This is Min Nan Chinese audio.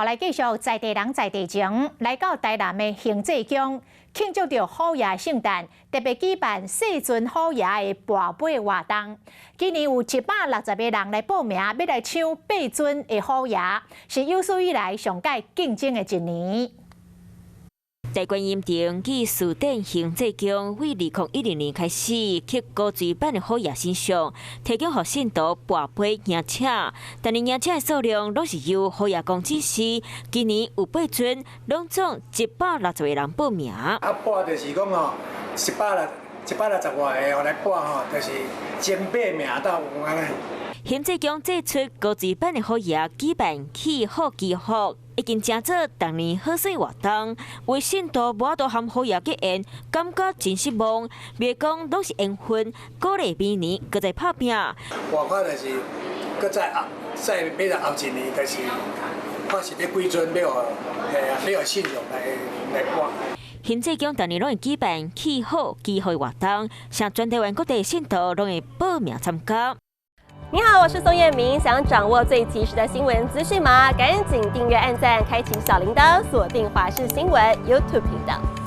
後來繼續在地人在地情，來到台南的行濟宮慶祝著虎爺聖誕，特別舉辦細尊虎爺的跋杯活動。今年有160個人來報名，欲來搶八尊的虎爺，是有史以來上蓋競爭的一年。大觀音殿暨寺殿行濟宮為2010年開始，刻高水版的虎爺神像，提供予信徒跋杯迎請。但是迎請的數量攏是由虎爺公指示。今年有八尊，攏總160個人報名。啊，跋就是講吼，160外个來跋吼，就是前八名都有按呢。行濟宮祭出高水版的虎爺，舉辦祈福祈福。已經成做逐年賀歲活動，有信徒無法度和虎爺結緣，感覺真失望。袂講攏是緣分，鼓勵明年閣再拍拚。我看就是閣再後，再欲來後一年，就是看是欲幾尊欲予，嘿啊，欲予信眾來跋。行濟宮逐年攏會舉辦祈福祈福活動，像全台灣各地信徒攏會報名參加。你好，我是宋燕明。想掌握最及時的新聞資訊嗎？趕緊訂閱、按讚、開啟小鈴鐺，鎖定華視新聞 YouTube 頻道。